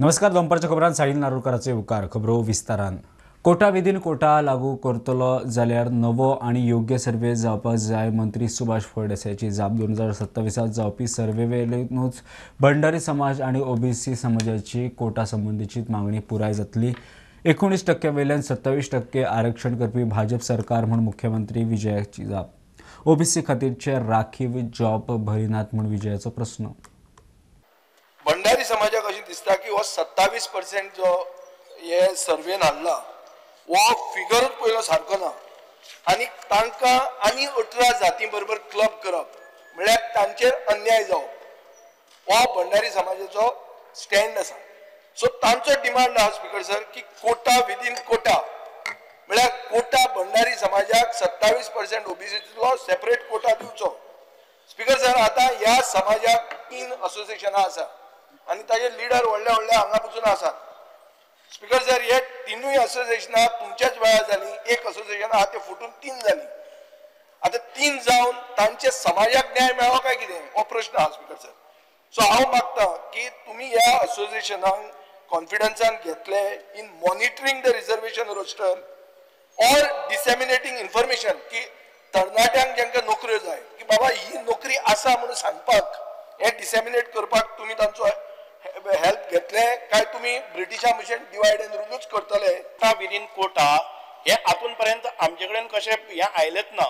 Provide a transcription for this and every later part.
नमस्कार, दनपारच्या खबरांत साहिल नारुलकाराचे उपकार. खबरो विस्तारान. कोटा विदीन कोटा लागू करतलो जाल्यार नवो आनी योग्य सर्वे जावपाक जाय, मंत्री सुभाष फळदेसायाची जाप. 2027 जावपी सर्वे वेल्यानूच भंडारी समाज आनी ओबीसी समाजाची कोटा संबंदीची मागणी पुराय जातली. 19% वयल्यान 27% आरक्षण करपी भाजप सरकार म्हूण मुख्यमंत्री विजयाची जाप. ओबीसी खातीरचे राखीव जॉब भरिनात म्हूण विजयाचो प्रस्न. भंडारी समाजाक अशें दिसता की हो 27% जो हे सर्वेन हाडला हो फिगरूच पयलो सारको ना आनी तांकां आनी 18 जाती बरोबर क्लब करप म्हळ्यार तांचेर अन्याय जावप हो भंडारी समाजाचो स्टँड आसा. सो तांचो डिमांड आहा स्पीकर सर की कोटा विदीन कोटा म्हळ्यार कोटा भंडारी समाजाक 27% ओबीसीचो सेपरेट कोटा दिवचो. स्पीकर सर, आतां ह्या समाजाक 3 असोसिएशनां आसा आनी ताजे लिडर व्हडले व्हडले हांगा पसून आसात. स्पीकर सर, हे तिनूय असोसिएशनां तुमच्याच वेळार जालीं. एक असोसिएशन आहा ते फुटून 3 जालीं. आतां 3 जावन तांचे समाजाक न्याय मेळो काय कितें हो प्रश्न आहा स्पीकर सर. सो हांव मागता की तुमी ह्या असोसिएशनांक कॉन्फिडन्सान घेतले in monitoring the reservation roster or disseminating information की तरणाट्यांक जांकां नोकऱ्यो जाय की बाबा ही नोकरी आसा म्हणून सांगपाक हे डिसेमिनेट करपाक तुमी तांचो हेल्प घेतले काय तुमी ब्रिटिशा भशेन डिवायड एंड रुलूच करतले? कोटा विदीन कोटा हे आतून पर्यंत आमचे कडेन कशें हें आयलेंच ना.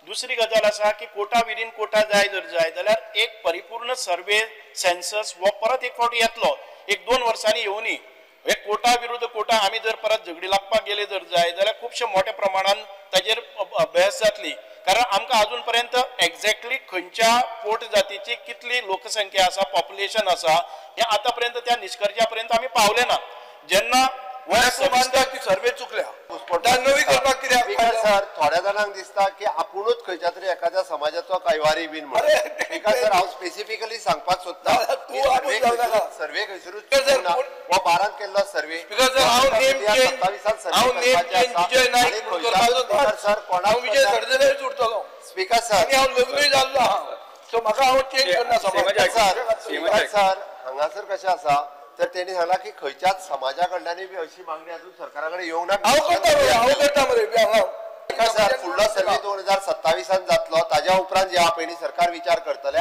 दुसरी गजाल आसा की कोटा विदीन कोटा जाय जर जाय जाल्यार एक परिपूर्ण सर्वे सेन्सस हो परत एक फावटी येतलो, 1-2 वर्सांनी येवनी. हे कोटा विरुद्ध कोटा आमी जर परत झगडी लागपाक गेले जर जाय जाल्यार खुबशे मोठ्या प्रमाणान ताजेर बहस जातली. कारण आमकां अजून पर्यंत एक्झॅक्टली खंयच्या पोट जातीची कितली लोकसंख्या आसा, पॉप्युलेशन आसा, हें आतां पर्यंत त्या निश्कर्शा पर्यंत आमी पावले ना. जेन्ना की सर्वे चुकल्या नवी करपाक कित्याक सर, थोड्या जाणांक दिसता की आपुणूच खंयच्या तरी एखाद्या समाजाचो कैवारी बीन म्हणून. स्पीकर सर, हांव स्पेसिफिकली सांगपाक सोदता सर्वे खंयसरूच हो 12 केल्लो सर्वे. स्पीकर सर, हांव लग्नूय जाल्लो आहा, सो म्हाका हांव चेंज करना. सर, हांगासर कशें आसा तर तेणी सांगला की खंयच्याच समाजा कडल्यानूय बी अशी मागणी अजून सरकारा कडेन येवंक ना. हांव करता मरे, हांव करता मरे. सर, फुडलो सर्वे 2027 जातलो, ताज्या उपरांत जे आहा पयलीं सरकार विचार करतले.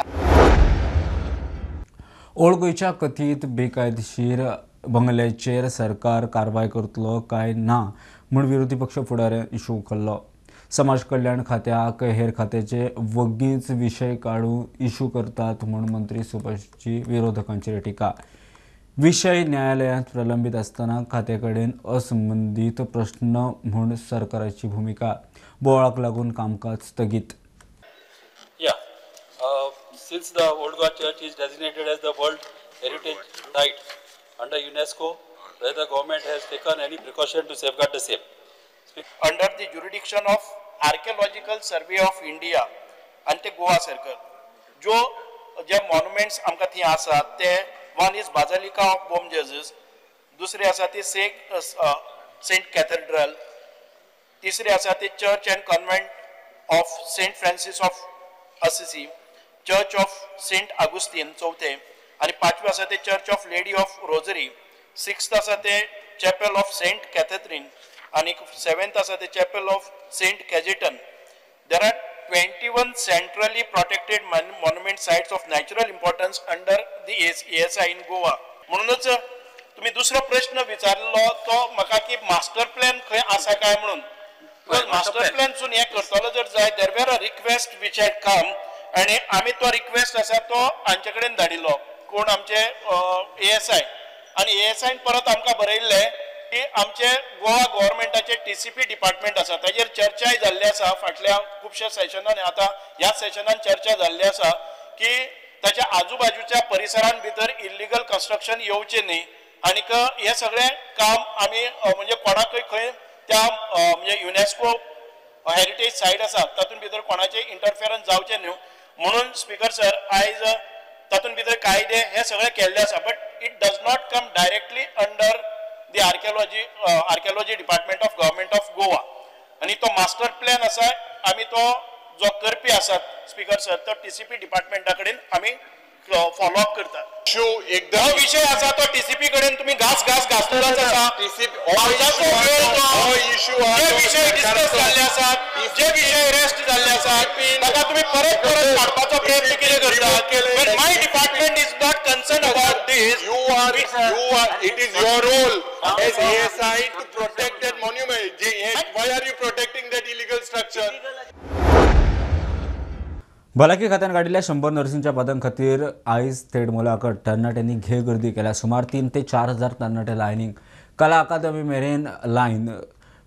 ओल्ड गोंयच्या कथीत बेकायदेशीर बंगल्याचेर सरकार कारवाय करतलो काय ना म्हूण विरोधी पक्ष फुडाऱ्यान इशू उखल्लो. समाज कल्याण खात्याक हेर खात्याचे वगीच विशय काडून इशू करतात म्हूण मंत्री सुभाषची विरोधकांचेर टिका. विशय न्यायालयांत प्रलंबीत आसतना खात्या कडेन असंबंदीत प्रश्न म्हूण सरकाराची भुमिका. बोवाळाक लागून कामकाज स्थगीत. Since the Old Goa Church is designated as the World Heritage Site under UNESCO, whether the government has taken any precaution to safeguard the same? Under the jurisdiction of Archaeological Survey of India आनी ते Goa circle, जो जे monuments आमकां थंय आसात ते one is Basilica of Bom Jesus, दुसरे आसा ती सेंट कॅथेड्रल, तिसरे आसा ती church and convent of Saint Francis of Assisi, church of Saint Augustine चौथे, आनी पांचवे आसा ते church of Lady of Rosary, sixth आसा ते चॅपल ऑफ सेंट कॅथेड्रीन आनी सेवेंथ आसा ते chapel of Saint Cajetan. There are 21 centrally protected monument sites of natural importance under the ASI in Goa. म्हणूनच तुम्ही दुसरो प्रश्न विचारलो तो म्हाका की मास्टर प्लॅन खंय आसा काय म्हणून. मास्टर प्लॅनसून हें करतलो जर जाय, there were a request which had come आनी आमी तो रिक्वेस्ट आसा तो हांचे कडेन धाडिल्लो, कोण आमचे ASI, आनी ASIन परत आमकां बरयल्लें की आमचे गोवा गव्हर्मेंटाचे TCP department आसा ताजेर चर्चाय जाल्ली आसा फाटल्या खुबश्या सेशनान. आतां ह्या सेशनान चर्चा जाल्ली आसा की ताच्या आजूबाजूच्या परिसरान भितर इल्लिगल कन्स्ट्रक्शन येवचें न्ही आनीक हें सगळें काम आमी म्हणजे कोणाकय खंय त्या म्हणजे युनेस्को हेरिटेज सायट आसा तातूंत भितर कोणाचें इंटरफेरन्स जावचें न्हू म्हणून स्पीकर सर आयज तातूंत भितर कायदे हे सगळे केल्ले आसा, but it does not come directly under the archaeology department of government of Goa. आनी तो मास्टर प्लॅन आसा आमी तो जो करपी आसात स्पीकर सर तो TCP डिपार्टमेंटा कडेन आमी फॉलोअप करतात. हो विशय आसा तो टीसीपी कडेन तुमी घास घास घासलेलोच आसा. जे विशय डिस्कस जाल्ले आसात, जे विशय रेस्ट जाल्ले आसात ताका तुमी परत परत काडपाचो प्रयत्न कितें करतात? My department is not concern about this. You are, it is your role as ASI to protect that monument. Why are you protecting that illegal structure? भलायकी खात्यान काडिल्ल्या 100 नर्सींच्या पदां खातीर आयज थेट मुलाखत. तरणाट्यांनी घे गर्दी केल्या. सुमार 3 ते 4 हजार तरणाटे लायनीक. कला अकादमी मेरेन लायन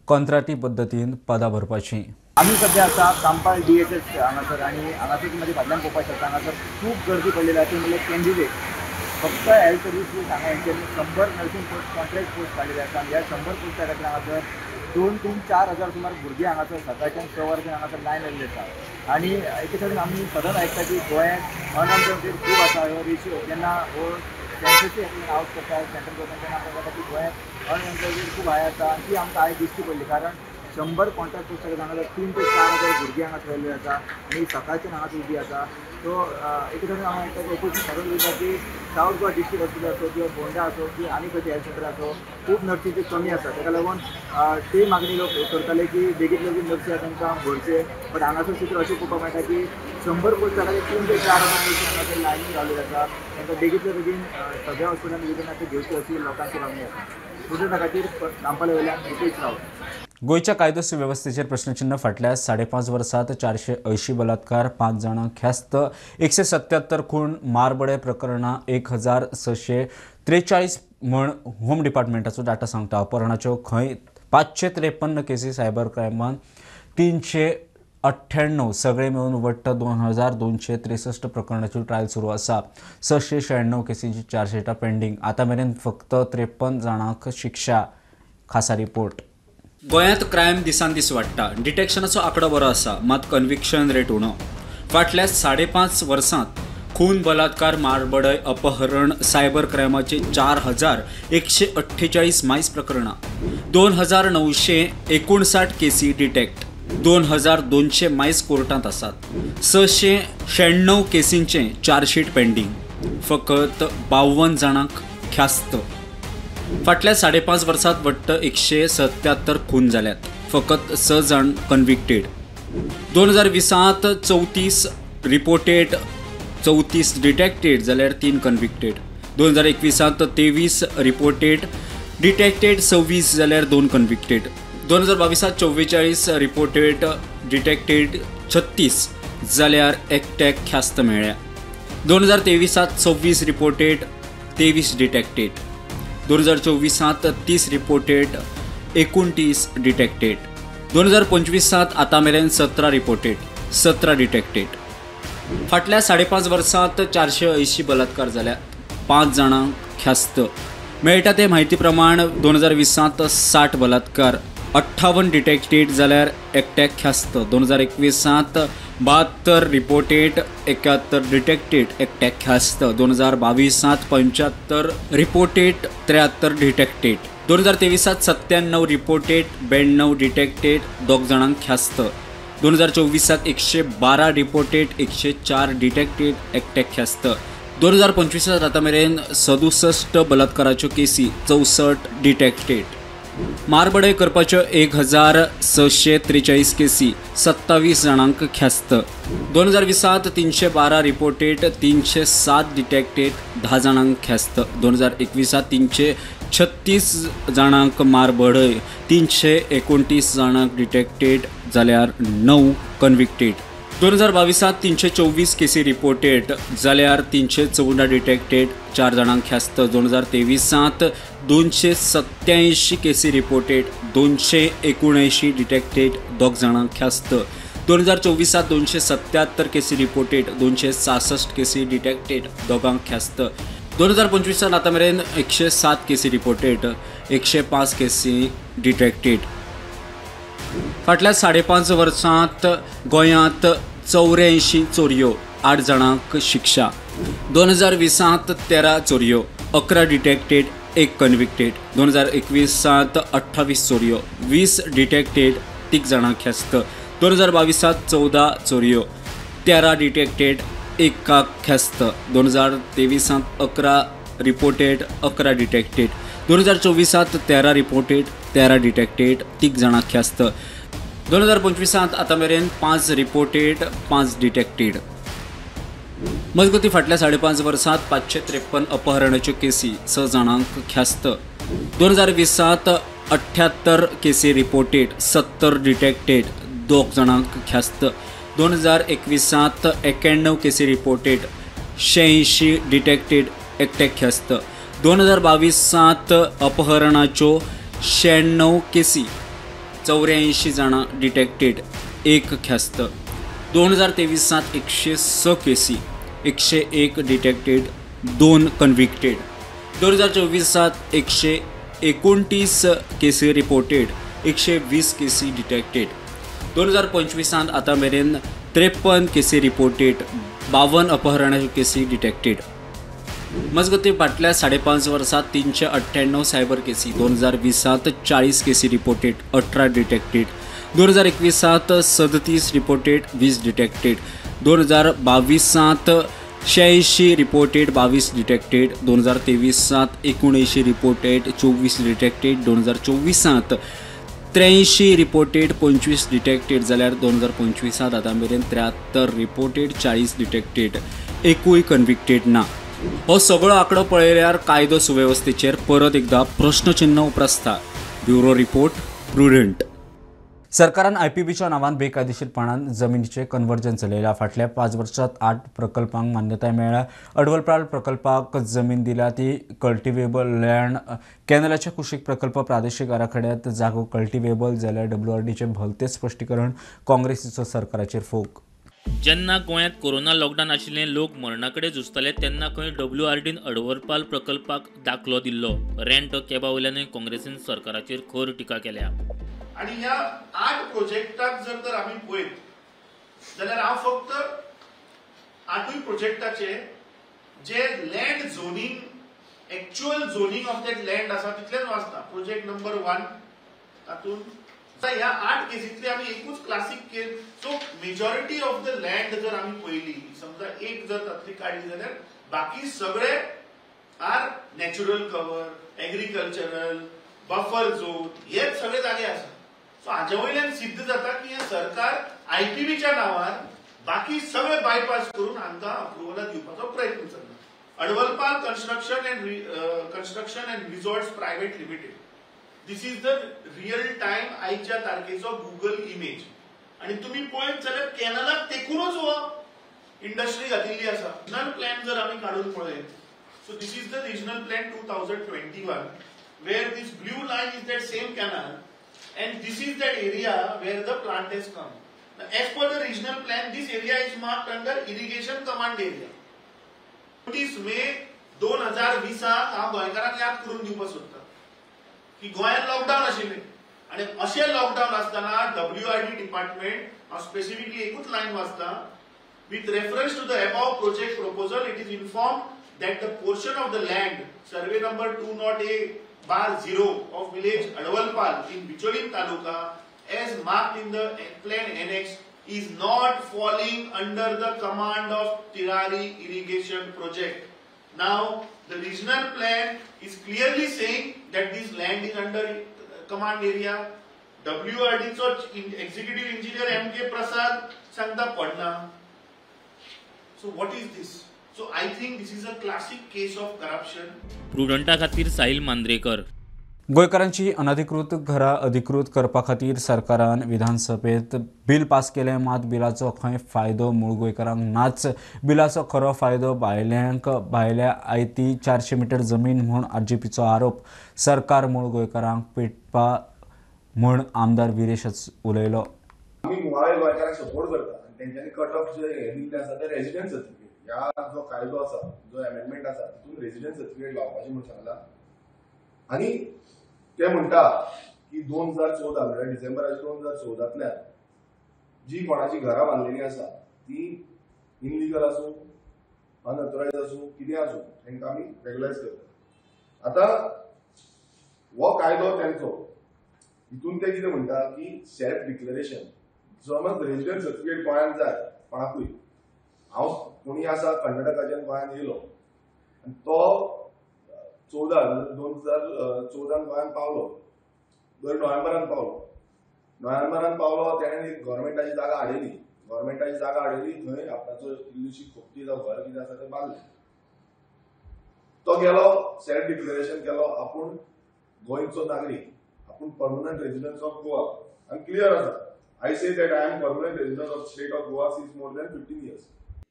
कंत्राटी पद्दतीन पदां भरपाची. आमी सद्या आसा कांपाल DHS हांगासर आनी हांगासर म्हजे फाटल्यान पळोवपाक शकता हांगासर खूब गर्दी पडलेली आसा. ती म्हणल्यार कॅन्डिडेट फक्त हेल्थ सर्विसीस हांगा हेंच्यांनी 100 नर्सींग पोस्ट कॉन्ट्रॅक्ट पोस्ट काडिल्ले आसा. ह्या 100 पोस्टा खातीर हांगासर 2, 3, 4 हजार सुमार भुरगीं हांगासर सकाळच्यान 6 वरांचेर हांगासर लायन लायिल्ली आसा. आनी एके सायडीन आमी सदांच आयकता की गोंयांत अनएम्प्लॉयमेंट खूब आसा. हो रेशियो जेन्ना हो सेन्सस आवट करता सेंट्रल गव्हर्मेंट तेन्ना आमकां कळटा की गोंयांत अनएम्प्लॉयमेंट खूब हाय आसा आनी ती आमकां आयज दिश्टी पडली. कारण 100 कॉन्ट्रॅक्ट पोस्टा खातीर हांगासर 3 ते 4 हजार भुरगीं हांगासर आयिल्ली आसा आनी सकाळच्यान हांगासर उबी आसा. सो एके सायडीन हांव आयकता की ओपोजिशन सदांच उलयता की सावथ गोवा डिस्ट्रिक्ट हॉस्पिटल आसो किंवा फोंडा आसो की आनी खंयचे हेल्थ सेंटर आसो खूब नर्सीची कमी आसा. ताका लागून ते मागणी लोक करताले की बेगीन बेगीन नर्सी आसा तांकां भरचे. बट हांगासर चित्र अशें पळोवपाक मेळटा की 100 पोस्टा खातीर 3 ते 4 हजार नर्सी हांगासर लायनीन रावलेले आसा. तांकां बेगींतल्या बेगीन सगळ्या हॉस्पिटलांनी बेगीन घेवची अशी लोकांची मागणी आसा. फुडें खातीर कांपाले वयल्यान रुपेश रावत. गोंयच्या कायदो सुवेवस्थेचेर प्रश्नचिन्ह. फाटल्या 5.5 वर्सांत 480 बलात्कार, 5 जाणांक ख्यास्त, 177 खून, मारबडे प्रकरणां 1643 म्हण होम डिपार्टमेंटाचो डाटा सांगता. अपहरणाच्यो खंय 553 केसी, सायबर क्रायमान 398, सगळे मेळून वट्ट 2263 प्रकरणाच्यो ट्रायल सुरू आसा. 696 केसींची चार्जशीटां पेंडींग. आतां मेरेन फक्त 53 जाणांक शिक्षा. खासा रिपोर्ट. गोंयांत क्रायम दिसान दीस वाडटा. डिटेक्शनाचो आंकडो बरो आसा, मात कन्विक्शन रेट उणो. फाटल्या 5.5 वर्सांत खून, बलात्कार, मारबडय, अपहरण, सायबर क्रायमाचे 4148 मायस प्रकरणां, 2959 केसी डिटेक्ट, 2200 मायस कोर्टांत आसात. 696 केसींचें चार्जशीट पेंडींग. फकत 52 जाणांक ख्यास्त. फाटल्या 5.5 वर्सांत वट्ट 177 खून जाल्यात. फकत 6 जाण कन्विक्टेड. 2020 34 रिपोर्टेड, 34 डिटेक्टेड जाल्यार 3 कन्विक्टेड. 2021 23 रिपोर्टेड, डिटेक्टेड 26 जाल्यार 2 कन्विक्टेड. 2022 44 रिपोर्टेड, डिटेक्टेड 36 जाल्यार एकट्याक ख्यास्त मेळ्ळ्या. 2023 26 रिपोर्टेड, 23 डिटेक्टेड. 2024 30 reported, 29 detected. 2025 आतां मेरेन 17 रिपोर्टेड, 17 डिटेक्टेड. फाटल्या 5.5 वर्सांत 480 बलात्कार जाल्यात. 5 जाणांक ख्यास्त. मेळटा ते म्हायती प्रमाण 2020 60 बलात्कार, 58 डिटेक्टेड जाल्यार एकट्याक ख्यास्त. 2021 72 रिपोर्टेड, 71 डिटेक्टेड, एकट्याक ख्यास्त. 2022 75 रिपोर्टेड, 73 डिटेक्टेड. 2023 97 रिपोर्टेड, 92 डिटेक्टेड, 2 जाणांक ख्यास्त. 2024 112 रिपोर्टेड, 104 डिटेक्टेड, एकट्याक ख्यास्त. 2025 आतां मेरेन 67 बलात्काराच्यो केसी, 64 डिटेक्टेड. मारबडय करपाच्यो 1643 केसी, 27 जाणांक ख्यास्त. 2020 312 रिपोर्टेड, 307 डिटेक्टेड, 10 जाणांक ख्यास्त. 2021 336 जाणांक मारबडय, 329 जाणांक डिटेक्टेड जाल्यार 9 कन्विक्टेड. 2022 324 केसी रिपोर्टेड जाल्यार 314 डिटेक्टेड, 4 जाणांक ख्यास्त. 2023 287 केसी रिपोर्टेड, 279 डिटेक्टेड, 2 जाणांक ख्यास्त. 2024 277 केसी रिपोर्टेड, 266 केसी डिटेक्टेड, 2 ख्यास्त. 2025 आतां मेरेन 107 केसी रिपोर्टेड, 105 केसी डिटेक्टेड. फाटल्या 5.5 वर्सांत गोंयांत 84 चोरयो, 8 जाणांक शिक्षा. 2020 13 चोरयो, 11 डिटेक्टेड, 1 कन्विक्टेड. 2021 28 चोरयो, 20 डिटेक्टेड, 3 जाणांक ख्यास्त. 2022 14 चोरयो, 13 डिटेक्टेड, एकाक ख्यास्त. 2023 11 रिपोर्टेड 11 डिटेक्टेड. 2024 13 रिपोर्टेड 13 डिटेक्टेड 3 जाणांक ख्यास्त. 2025 आतां मेरेन 5 रिपोर्टेड 5 डिटेक्टेड. मजगती फाटल्या 5.5 वर्सांत 553 अपहरणाच्यो केसी 6 जाणांक ख्यास्त. 2020 78 केसी रिपोर्टेड 70 डिटेक्टेड 2 जाणांक ख्यास्त. 2021 91 केसी रिपोर्टेड 86 डिटेक्टेड एकट्याक ख्यास्त. 2022 अपहरणाच्यो 96 केसी 84 जाणां डिटेक्टेड 1 ख्यास्त. 2023 106 केसी 101 डिटेक्टेड 2 कन्व्हिक्टेड. 2024 129 केसी रिपोर्टेड 120 केसी डिटेक्टेड. 2025 आतां मेरेन 53 केसी रिपोर्टेड 52 अपहरणाच्यो केसी डिटेक्टेड. मजगती फाटल्या 5.5 वर्सांत 398 सायबर केसी. 2020 40 केसी reported 18 detected. 2021 37 reported 20 detected. 2022 86 reported 22 detected. 2023 79 reported 24 detected. 2024 83 reported 25 detected जाल्यार 2025 आतां मेरेन 73 रिपोर्टेड 40 डिटेक्टेड एकूय कन्व्हिक्टेड ना. हो सगळो आंकडो पळयल्यार कायदो सुवेवस्थेचेर परत एकदा प्रश्नचिन्ह उप्रासता. Bureau report, Prudent. सरकारान आयपीबीच्या नांवान बेकायदेशीरपणान जमिनीचें कन्वर्जन चलयलां. फाटल्या 5 वर्सांत 8 प्रकल्पांक मान्यताय मेळ्ळ्या. अडवलपाल प्रकल्पाक जमीन दिल्या ती कल्टिवेबल लँड. कॅनलाच्या कुशीक प्रकल्प प्रादेशीक आराखड्यांत जागो कल्टिवेबल जाल्यार डब्ल्यूआरडीचें भलतें स्पश्टीकरण. काँग्रेसीचो सरकाराचेर फोग. जेन्ना गोंयांत कोरोना लॉकडावन आशिल्लें, लोक मरणा कडेन झुजताले तेन्ना खंय डब्ल्यूआरडीन अडवलपाल प्रकल्पाक दाखलो दिल्लो. रेंट कॅबा वयल्यानूय काँग्रेसीन सरकाराचेर खर टिका केल्या. आनी ह्या 8 प्रोजेक्टाक जर तर आमी पळयत जाल्यार हांव फक्त 8 प्रोजेक्टाचे जे land zoning, actual zoning of that land आसा तितलेंच वाचता. प्रोजेक्ट नंबर 1 तातूंत ह्या 8 केसींतली आमी एकूच classic case. So majority of the land जर आमी पळयली, समजा एक जर तातली काडली जाल्यार बाकी सगळे are natural cover, agricultural, buffer zone हेच सगळे जागे आसा. सो हाजे वयल्यान सिद्ध जाता की हें सरकार आयपीबीच्या नांवार बाकी सगळे बायपास करून हांकां अप्रुवलां दिवपाचो प्रयत्न चल्ला. Advalpal construction and resorts private limited, this is the real time आयच्या तारखेचो गुगल इमेज. आनी तुमी पळयत जाल्यार कॅनलाक तेकूनच हो इंडस्ट्री घातिल्ली आसा. रिजनल प्लॅन जर आमी काडून पळयत, so this is the regional plan 2021 where this blue line is that same canal and this is that area where the plant has come. Now, as per the regional plan, this area is marked under irrigation command area. 29 May 2020 हांव गोंयकारांक याद करून दिवपाक सोदता की गोंयांत lockdown आशिल्लें आनी अशें लॉकडावन आसतना डब्ल्यूआरडी डिपार्टमेंट, हांव स्पेसिफिकली एकूच लायन वाचता, with reference to the above project proposal it is inform that the portion of the land survey number 208/0 of village Advalpal in Bicholim Taluka as marked in the plan annex is not falling under the command of Tirari irrigation project. Now the regional plan is clearly saying that this land is under command area. WRD चो executive engineer MK Prasad सांगता पडना. So what is this? So I think this is a classic case of corruption. प्रुडंटा खातीर साहिल मांद्रेकर. गोंयकारांची अनधिकृत घरां अधिकृत करपा खातीर सरकारान विधानसभेत बिल पास केलें, मात बिलाचो खंय फायदो मूळ गोंयकारांक नाच. बिलाचो खरो फायदो भायल्यांक, भायल्या आयती 400 मिटर जमीन म्हूण आरजीपीचो आरोप. सरकार मूळ गोंयकारांक पेटपा म्हूण आमदार विरेश उलयलो. आमी मुळावे गोंयकारांक सपोर्ट करता आनी तेंच्यांनी कट ऑफ जे हे दिल्ले आसा ते रेजिडंट सर्टिफिकेट, ह्या जो कायदो आसा, जो अमेंडमेंट आसा तितून रेजिडंट सर्टिफिकेट लावपाचें म्हूण सांगला. आनी ते म्हणटा की 2014 म्हळ्यार डिसेंबराच्या 2014 जी कोणाची घरां बांदलेली आसा ती इनलिगल आसूं, अनऑथरायज आसूं, कितें आसूं, तांकां आमी रेगुलायज करता. आतां हो कायदो तेंचो, हितून ते कितें म्हणटा की सेल्फ डिक्लेरेशन, समज रेजिडंट सर्टिफिकेट गोंयांत जाय कोणाकूय हांव कोणी आसा कर्नाटकाच्यान गोंयांत येयलो आनी तो 2014 गोंयांत पावलो, नोव्हेंबरान पावलो. नोव्हेंबरान पावलो तेणें एक गव्हर्मेंटाची जागा हाडयली. गव्हर्मेंटाची जागा हाडयली, थंय आपणाचो इल्लीशी खोपटी जावं घर कितें आसा तें बांदलें. तो गेलो, सेल्फ डिक्लेरेशन केलो, आपूण गोंयचो नागरीक, आपूण परमनंट रेजिडन्स ऑफ गोवा. आनी क्लियर आसा, I say that I am permanent resident of state of Goa since more than 15 years.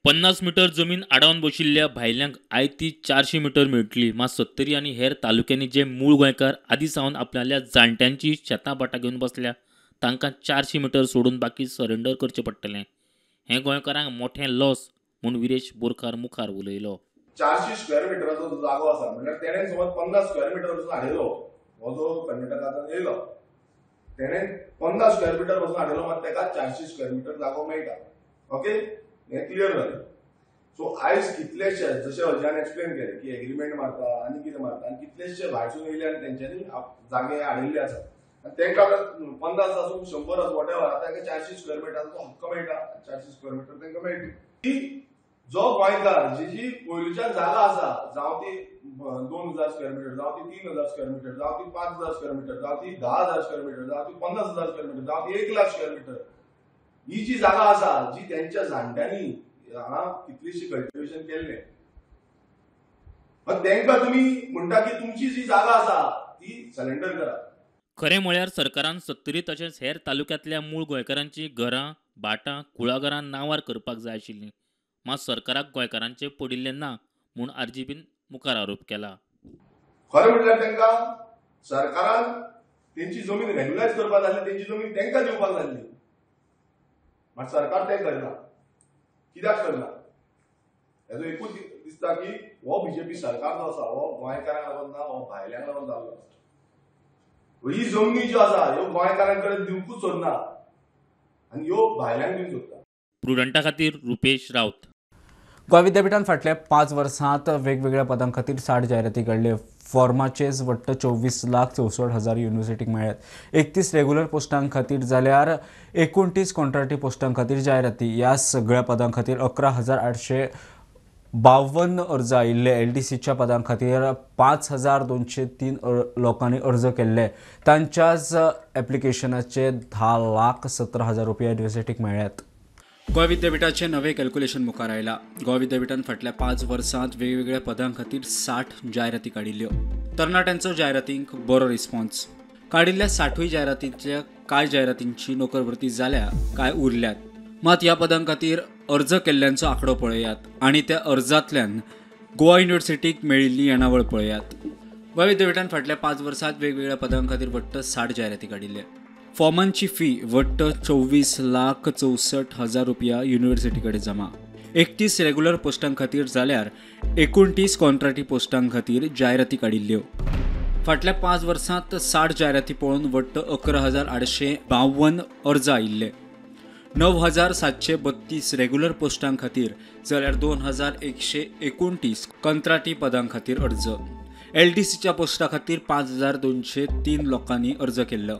50 metre जमीन आडावन बशिल्ल्या भायल्यांक आयती 400 मिटर मेळटली. मात सत्तरी आनी हेर तालुक्यांनी जे मूळ गोंयकार आदी सावन आपणाल्या जाणट्यांची शेतां भाटां घेवन बसल्या तांकां 400 मिटर सोडून बाकी सरेंडर करचें पडटलें. हें गोंयकारांक मोठें लॉस म्हूण विरेश बोरकार मुखार उलयलो. 400 स्क्वेअर मिटराचो जागो आसा म्हणल्यार तेणें समज 50 स्क्वेअर मिटर पसून हाडयलो, हो जो कर्नाटकांतल्यान येयलो तेणें 50 स्क्वेअर मिटर पसून हाडयलो, मात तेका 400 स्क्वेअर मिटर जागो मेळटा. ओके, हें क्लियर जालें. सो आयज कितलेशे जशें अजयान एक्सप्लेन केलें की एग्रीमेंट मारता आनी कितें मारता आनी कितलेशे भायरसून येयले आनी तेंच्यांनी जागे हाडिल्ले आसा आनी तेंकां आतां 50 आसूं 100 आसूं वॉटेवर, आतां तेंकां 400 स्क्वेअर मिटराचो हक्क मेळटा, 400 स्क्वेअर मिटर तेंकां मेळटा. की जो गोंयकार जी जी पयलींच्यान जागा आसा, जावं ती 2000 स्क्वेअर मिटर, जावं ती 3000 स्क्वेअर मिटर, जावं ती 5000 स्क्वेअर मिटर, जावं ती 10000 स्क्वेअर मिटर, जावं ती 50000 स्क्वेअर मिटर, जावं ती 1 लाख स्क्वेअर मिटर, ही जी जागा आसा जी तेंच्या जाणट्यांनी हांगा कितलीशी कल्टिवेशन केल्लें, तेंकां तुमी म्हणटा की तुमची जी जागा आसा ती सरेंडर करा. खरें म्हळ्यार सरकारान सत्तरी तशेंच हेर तालुक्यांतल्या मूळ गोंयकारांची घरां, भाटां, कुळागरां नांवार करपाक जाय आशिल्लीं. मात सरकाराक गोंयकारांचें पडिल्लें ना म्हूण आरजीपीन मुखार आरोप केला. खरें म्हटल्यार तेंकां सरकारान तेंची जमीन रेग्युलायज करपाक जाल्ली, तेंची जमीन तेंकां दिवपाक जाल्ली, मात सरकार तें करना. कित्याक करना हेजो एकूच दिसता की हो बीजेपी सरकार जो आसा हो गोंयकारांक लागून ना, हो भायल्यांक लागून जाल्लो आसा. ही जमनी ज्यो आसा ह्यो गोंयकारां कडेन दिवकूच सोदना आनी ह्यो भायल्यांक दिवंक सोदता. प्रुडंटा खातीर रुपेश राउत. गोंय विद्यापीठान फाटल्या 5 वर्सांत वेगवेगळ्या पदां खातीर 60 जायराती काडल्यो. फॉर्माचेच वट्ट 24,64,000 युनिव्हर्सिटीक मेळ्ळ्यात. 31 रेग्युलर पोस्टां खातीर जाल्यार 29 कॉन्ट्रॅक्टी पोस्टां खातीर जायराती. ह्या सगळ्या पदां खातीर 11,852 अर्ज आयिल्ले. एलडीसीच्या पदां खातीर 5,203 लोकांनी अर्ज केल्ले. तांच्याच एप्लिकेशनाचे 10,17,000 रुपया युनिव्हर्सिटीक मेळ्ळ्यात. गोंय विद्यापीठाचें नवें कॅल्क्युलेशन मुखार आयलां. गोंय विद्यापीठान फाटल्या 5 वर्सांत वेगवेगळ्या पदां खातीर 60 जायराती काडिल्ल्यो. तरणाट्यांचो जायरातींक बरो रिस्पॉन्स. काडिल्ल्या 60 जायरातींतल्या कांय जायरातींची नोकर भरती जाल्या, कांय उरल्यात. मात ह्या पदां खातीर अर्ज केल्ल्यांचो आंकडो पळयात आनी त्या अर्जांतल्यान गोवा युनिव्हर्सिटीक मेळिल्ली येणावळ पळयात. गोंय विद्यापीठान फाटल्या 5 वर्सांत वेगवेगळ्या पदां खातीर वट्ट 60 जायराती काडिल्ले. फॉर्मांची फी वट्ट 24,64,000 रुपया युनिव्हर्सिटी कडेन जमा. 31 रेग्युलर पोस्टां खातीर जाल्यार 29 कॉन्ट्रॅक्टी पोस्टां खातीर जायराती काडिल्ल्यो. फाटल्या 5 वर्सांत 60 जायराती पळोवन वट्ट 11,852 अर्ज आयिल्ले. 9,732 रेग्युलर पोस्टां खातीर जाल्यार 2,129 कंत्राटी पदां खातीर अर्ज. एलडीसीच्या पोस्टा खातीर 5,203 लोकांनी अर्ज केल्लो.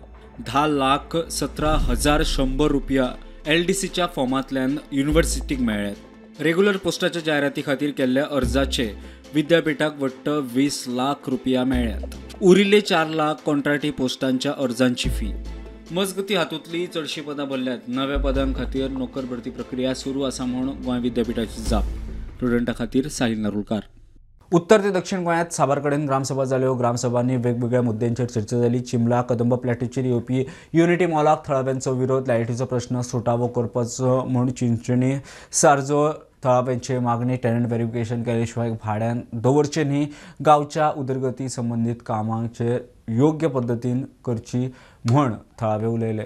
10,17,100 रुपया एलडीसीच्या फॉर्मांतल्यान युनिव्हर्सिटीक मेळ्ळ्यात. रेग्युलर पोस्टाच्या जायराती खातीर केल्ल्या अर्जाचे विद्यापीठाक वट्ट 20 लाख रुपया मेळ्ळ्यात. उरिल्ले 4 लाख कॉन्ट्रॅक्टी पोस्टांच्या अर्जांची फी. मजगती हातूंतली चडशीं पदां भरल्यात. नव्या पदां खातीर नोकर भरती प्रक्रिया सुरू आसा म्हूण गोंय विद्यापीठाची जाप. स्टुडंटा खातीर साहिल नारुलकार. उत्तर ते दक्षिण गोंयांत साबार कडेन ग्रामसभा जाल्यो. ग्रामसभांनी वेगवेगळ्या मुद्द्यांचेर चर्चा जाली. चिमला कदंब प्लॅटीचेर येवपी युनिटी मॉलाक थळाव्यांचो विरोध, लायटीचो प्रश्न सुटावो करपाचो म्हूण चिंचणी सारजो थळाव्यांची मागणी. टेनंट व्हेरिफिकेशन केले शिवाय भाड्यान दवरचें न्ही. गांवच्या उदरगती संबंदीत कामांचेर योग्य पद्दतीन करची म्हूण थळावे उलयले.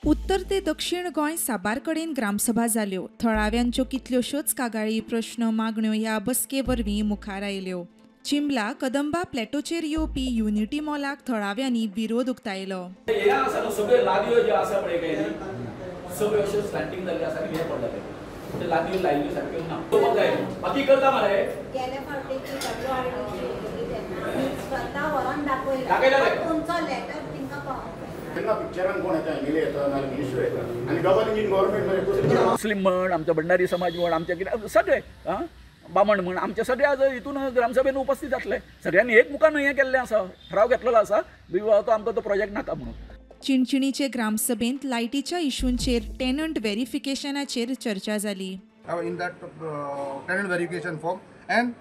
उत्तर ते दक्षिण गोंय साबार कडेन ग्रामसभा जाल्यो. थळाव्यांच्यो कितल्योश्योच कागाळी, प्रश्न, मागण्यो ह्या बसके वरवीं मुखार आयल्यो. चिंबला कदंबा प्लॅटोचेर येवपी युनिटी मॉलाक थळाव्यांनी विरोध उक्तायलो. हे आसा न्हू सगळ्यो लादयो ज्यो आसा पळय काय न्ही सगळ्यो अश्यो स्लांटींग जाल्ल्यो आसा आनी हें पडला ते लादयो लायिल्ल्यो सारक्यो ना पळोवपाक जाय बाकी करता मरे. गेले फावटी स्वता व्हरोन दाखयला तुमचो लेटर तिंका पावोवंक. तेन्ना पिक्चरान कोण येता, एमएलए येता नाल्यार मिनिस्टर येता आनी डबल इंजीन गव्हर्मेंट मुस्लीम म्हण, आमचो भंडारी समाज म्हण, आमचे कितें सगळे बामण म्हण, आमचे सगळे आज हितून ग्रामसभेन उपस्थित जातले. सगळ्यांनी एक मुखान हें केल्लें आसा, ठराव घेतलेलो आसा तो आमकां तो प्रोजेक्ट नाका म्हणून. चिणचिणीचे ग्रामसभेंत लायटीच्या इशूंचेर टेनंट व्हेरिफिकेशनाचेर चर्चा जाली. In that tenant verification form and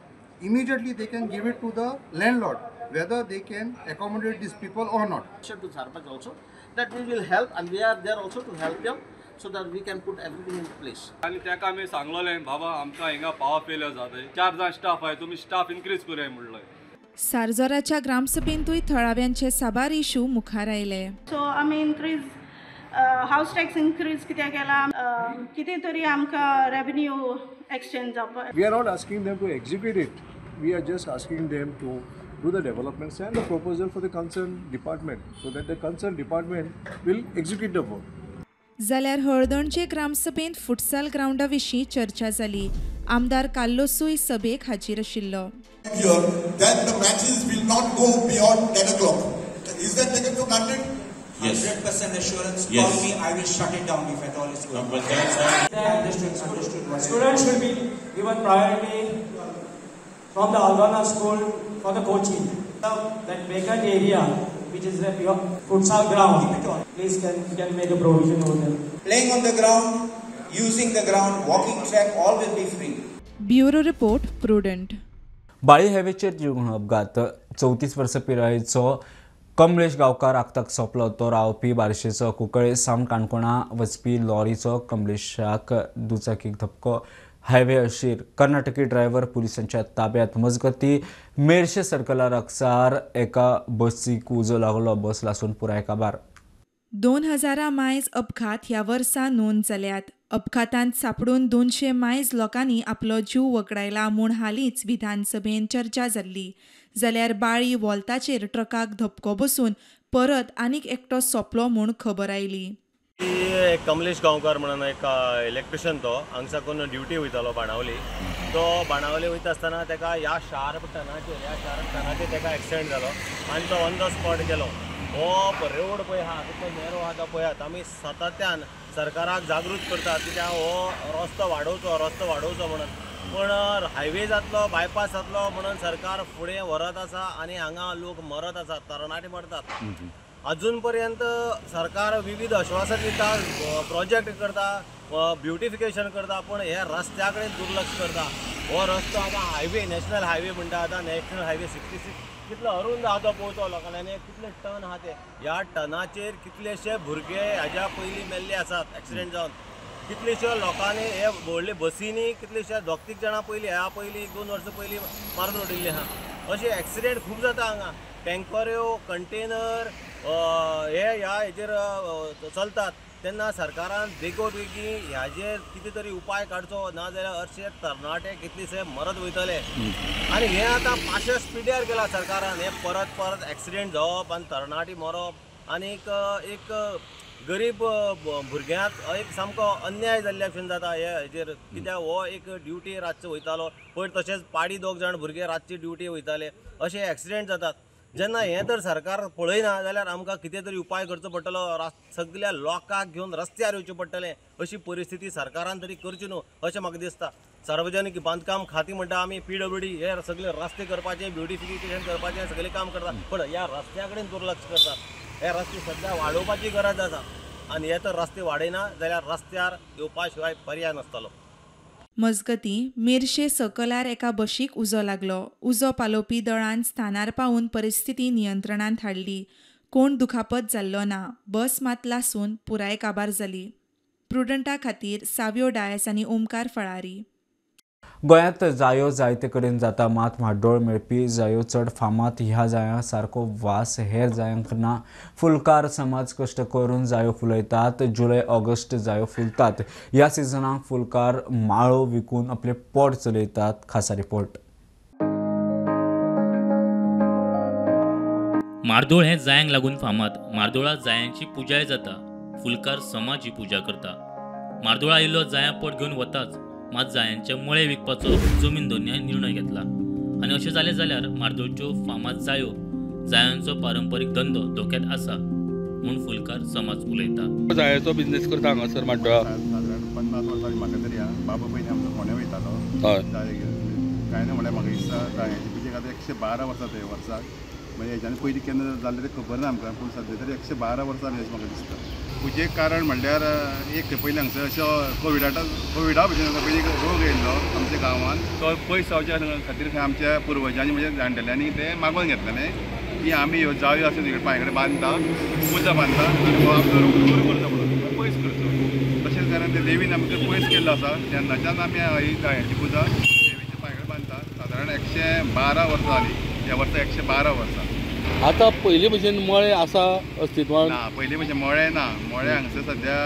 immediately they can give it to the landlord whether they can accommodate these people or not. To Sarpanch also that we will help and we are there also to help them so that we can put everything in place. आनी ताका आमी सांगलोलें बाबा आमकां हिंगा power failure जाता, 4 जाण staff आहाय, तुमी स्टाफ इन्क्रीज करूया म्हणलोय. सारजोराच्या ग्रामसभेंतूय थळाव्यांचे साबार इशू मुखार आयले. सो आमी इन्क्रीज हावस टॅक्स इन्क्रीज कित्याक केला, कितें तरी आमकां रेवेन्यू एक्सचेंज जावपाक. We are not asking them to execute it, we are just asking them to do the developments and the proposal for the concerned department so that the concerned department will execute the work. जाल्यार हळदणचे ग्रामसभेंत futsal ग्रावंडा विशीं चर्चा जाली. आमदार कार्लोसूय सभेक हाजीर आशिल्लो. Then the matches will not go beyond 10 o'clock. Is that taken for granted? Yes. 100% assurance. Yes. Call me, I will shut it down if at all it's going. But that's understood. Students should be given priority from the Aldona school for the coaching. That vacant area, which is the futsal ground, please can make a provision over there. Playing on the ground, using the ground, walking track, all will be free. Bureau report, Prudent. Balli हायवेचेर जीवघेणो अपघात. 34 वर्सां पिरायेचो कमलेश गांवकार आक्ताक सोंपलो. तो रावपी बार्शेचो. कुंकळे सावन काणकोणा वचपी लॉरीचो कमलेशाक दुचाकीक धपको. हायवे अशीर कर्नाटकी ड्रायव्हर पुलिसांच्या ताब्यात. मजगती मेरशे सर्कला लागसार एका बसीक उजो लागलो. बस लासून पुराय काबार. 2000 मायज अपघात ह्या वर्सा नोंद जाल्यात. अपघातांत सापडून 200 मायज लोकांनी आपलो जीव वगडायला म्हूण हालींच विधानसभेन चर्चा जाल्ली. जाल्यार बाळी वॉल्ताचेर ट्रकाक धपको बसून परत आनीक एकटो सोंपलो म्हूण खबर आयली. कमलेश गांवकार म्हणून एक इलेक्ट्रिशियन, तो हांगा साकून ड्युटी वयतालो बाणावली. तो बाणावली वयता आसतना ताका ह्या शार्प टर्नाचेर ताका एक्सिडेंट जालो आनी तो ऑन the spot गेलो. हो रोड पळय आहा तितलो नॅरो आहा तो पळयात. आमी सातत्यान सरकाराक जागृत करतात कित्याक हो रस्तो वाडोवचो, रस्तो वाडोवचो म्हणून, पूण हायवे जातलो, बायपास जातलो म्हणून सरकार फुडें व्हरत आसा आनी हांगा लोक मरत आसात, तरणाटे मरतात. अजून पर्यंत सरकार विविध आश्वासन दिता, प्रोजेक्ट करता, ब्युटिफिकेशन करता, पूण हे रस्त्या कडेन दुर्लक्ष करता. हो रस्तो आतां हायवे, नॅशनल हायवे म्हणटा, आतां नॅशनल हायवे 66 कितलो अरुंद आहा तो पळोवचो लोकांनी, कितले टन आहा ते. ह्या टनाचेर कितलेशे भुरगे हाज्या पयलीं मेल्ले आसात एक्सिडेंट जावन. कितलेशे लोकांनी हे व्हडले बसींनी कितलेशे 2-3 जाणां पयलीं ह्या पयलीं 1-2 वर्सां पयलीं मारून उडयल्ले आहा. अशे एक्सिडेंट खूब जाता हांगा. टँकऱ्यो, कंटेनर हे ह्या हेजेर चलतात. तेन्ना सरकारान बेगोबेगी ह्याजेर कितें तरी उपाय काडचो, ना जाल्यार अशे तरणाटे कितलेशे मरत वयतले. आनी हें आतां पांचशे स्पिड्यार केलां सरकारान. हें परत परत एक्सिडेंट जावप आनी तरणाटी मरप आनी एक गरीब भुरग्यांक एक सामको अन्याय जाल्ल्या भशेन जाता हे हेजेर. कित्याक हो एक ड्युटी रातचो वयतालो पयर, तशेंच पाडी 2 जाण भुरगे रातची ड्युटी वयताले, अशे एक्सिडेंट जातात. जेन्ना हें तर सरकार पळयना जाल्यार आमकां कितें तरी उपाय करचो पडटलो, सगल्या लोकांक घेवन रस्त्यार येवचें पडटलें. अशी परिस्थिती सरकारान तरी करची न्हू अशें म्हाका दिसता. सार्वजनीक बांदकाम खातीं म्हणटा आमी, PWD हे सगळे रस्ते करपाचे, ब्युटिफिकेशन करपाचें सगळें काम करता, पूण ह्या रस्त्या कडेन दुर्लक्ष करतात. हे रस्ते सद्या वाडोवपाची गरज आसा आनी हे तर रस्ते वाडयना जाल्यार रस्त्यार येवपा शिवाय पर्याय नासतलो. मजगतीं मेरशे सकलार एका बशीक उजो लागलो. उजो पालोवपी दळान स्थानार पावून परिस्थिती नियंत्रणांत हाडली. कोण दुखापत जाल्लो ना. बस मात लासून पुराय काबार जाली. प्रुडंटा खातीर साव्यो डायस आनी ओमकार फळारी. गोंयांत जायो जायते कडेन जाता, मात म्हाड्डोळ मेळपी जायो चड फामाद. ह्या जायां सारको वास हेर जायांक ना. फुलकार समाज कश्ट करून जायो फुलयतात. जुलय ऑगस्ट जायो फुलतात. ह्या सिजनाक फुलकार माळो विकून आपले पोट चलयतात. खासा रिपोर्ट. मार्दोळ हें जायांक लागून फामाद. मार्दोळा जायांची पुजाय जाता. फुलकार समाज ही पुजा करता. मार्दोळा आयिल्लो जायां पोट घेवन वताच, मात जायांचे मळे विकपाचो जमीन धनयान निर्णय घेतला आनी अशें जालें जाल्यार मार्दोळच्यो फामाद जायो जायांचो पारंपरीक धंदो धोक्यांत आसा. म्हूण फुलकार समाज उलयता. जायाचो बिझनेस करता हांगासर म्हाड्डोळा. सादारण 50 वर्सां म्हाका तरी बाबा पयलीं आमचो फोंड्या वयतालो. जाय कांय ना म्हणल्यार म्हाका दिसता जायांची पुजेक आतां 112 वर्सां ते वर्साक, म्हणजे हेच्यान पयलीं केन्ना जाल्लें तें खबर ना आमकां, पूण सद्या तरी 112 वर्सां जालीं अशें म्हाका दिसता. पुजेक कारण म्हणल्यार एक पयलीं हांगसर अशो कोविडा भशेन पयलीं रोग येयल्लो आमच्या गांवांत, तो पयस जावच्या खातीर खंय आमच्या पुर्वजांनी म्हणजे जाणटेल्यांनी तें मागून घेतलेलें की आमी ह्यो जायो आसा तिकडे पांय कडेन बांदता, पुजा बांदता आनी हो आमचो रोग दूर करचो म्हणून पयस करचो. तशेंच कारण ते देवीन आमकां पयस केल्लो आसा तेन्नाच्यान आमी ही जायांची पुजा देवीच्या पांय कडेन बांदता. सादारण 112 वर्सां जालीं, ह्या वर्सा 112 वर्सां. आतां पयलीं भशेन मळे आसा अस्तित्वान ना, पयलीं भशेन मळे ना. मळे हांगसर सद्या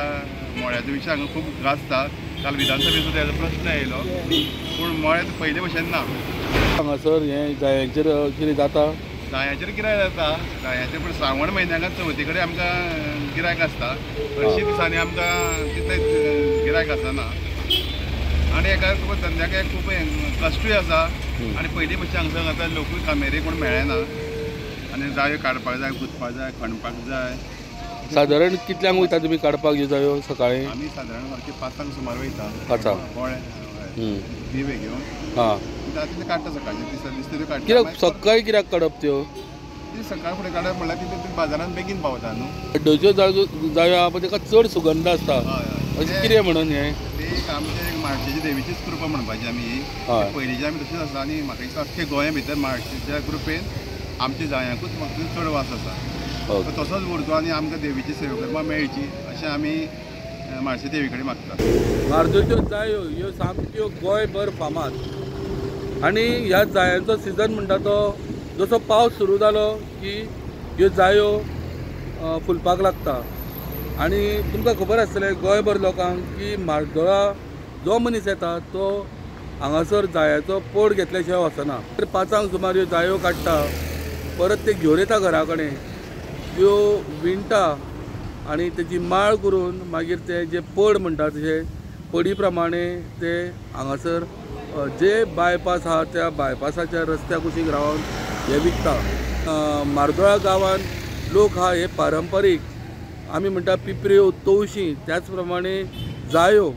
मळ्याचो विशय हांगा खूब गाजता. काल विधानसभेन सुद्दां हेजो प्रश्न येयलो, पूण मळे पयलीं भशेन ना. हांगासर हें जायांचेर कितें जाता? जायांचेर गिरायक जाता, जायांचेर पूण श्रावण म्हयन्याक चवथी कडेन आमकां गिरायक आसता. हरशीं दिसांनी आमकां तितलें गिरायक आसना आनी एका तुका धंद्याक खूब कश्टूय आसा. आनी पयलीं भशेन हांगसर आतां लोकूय कामेरी कोण मेळना आनी जायो काडपाक जाय, गुंतपाक जाय, खणपाक जाय. सादारण कितल्यांक वयता तुमी काडपाक ह्यो जायो सकाळीं? आमी सादारण सारके 5 सुमार वयता. 5 दिवे घेवन हां तितले काडटा सकाळचे दिसता त्यो काडटा. कित्याक सकाळीं कित्याक काडप त्यो? ती सकाळ फुडें काडप म्हणल्यार तितले बाजारांत बेगीन पावता न्हू. हड्ड्योच्यो जायो आहा पळय तेका चड सुगंध आसता, अशें कितें म्हणून हें? ते एक आमचे एक म्हाळशेची देवीचीच कृपा म्हणपाची आमी, पयलींची आमी तशीच आसा. आनी म्हाका दिसता अख्खे गोंया भितर म्हाळशेच्या कृपेन आमच्या जायांकूच म्हाका चड वास आसा, तसोच उरचो आनी आमकां देवीची सेवा करपाक मेळची अशें आमी म्हाळशे देवी कडेन मागता. म्हार्दोळच्यो जायो ह्यो सामक्यो गोंयभर फामाद आनी ह्या जायांचो सिजन म्हणटा तो जसो पावस सुरू जालो की ह्यो जायो फुलपाक लागता. आनी तुमकां खबर आसतलें गोंयभर लोकांक की म्हार्दोळा जो मनीस येता तो हांगासर जायाचो पोड घेतल्या शिवाय वचना. 5 सुमार ह्यो जायो काडटा, परत ते घेवन येता घरा कडेन, त्यो विणटा आनी तेजी माळ करून मागीर ते जे पड म्हणटा तशे पडी प्रमाणे ते हांगासर जे बायपास आहा त्या बायपासाच्या रस्त्या कुशीक रावन हे विकता. म्हार्दोळा गांवांत लोक आहा हे पारंपारीक आमी म्हणटा पिपऱ्यो, तवशीं, त्याच प्रमाणे जायो,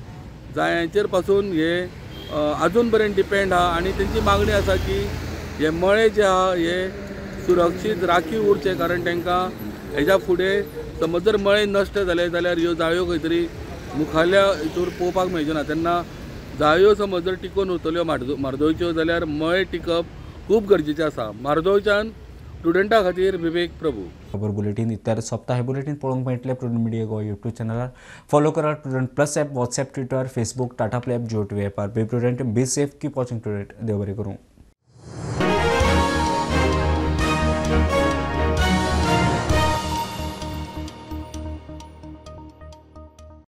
जायांचेर पासून हे आजून पर्यंत डिपेंड आहा. आनी तेंची मागणी आसा की हे मळे जे आहा हे सुरक्षीत राखीव उरचे, कारण तांकां हेज्या फुडें समज जर मळे नश्ट जाले जाल्यार ह्यो जायो खंय तरी मुखाल्या हितूर पळोवपाक मेळच्यो ना. तेन्ना जायो समज जर टिकोवन उरतल्यो म्हार्दोळच्यो जाल्यार मळे टिकप खूब गरजेचें आसा. म्हार्दोळच्यान स्टुडंटा खातीर विवेक प्रभू. खबर बुलेटीन इत्यार सोंपता. हे बुलेटीन पळोवंक मेळटलें प्रुडंट मिडिया गोवा यूट्यूब चॅनलार. फॉलो करात Prudent plus app, WhatsApp, Twitter, Facebook, Tata Play app, Jio TV ॲपार. Be prudent, be safe, keep watching Prudent. देव बरें करूं.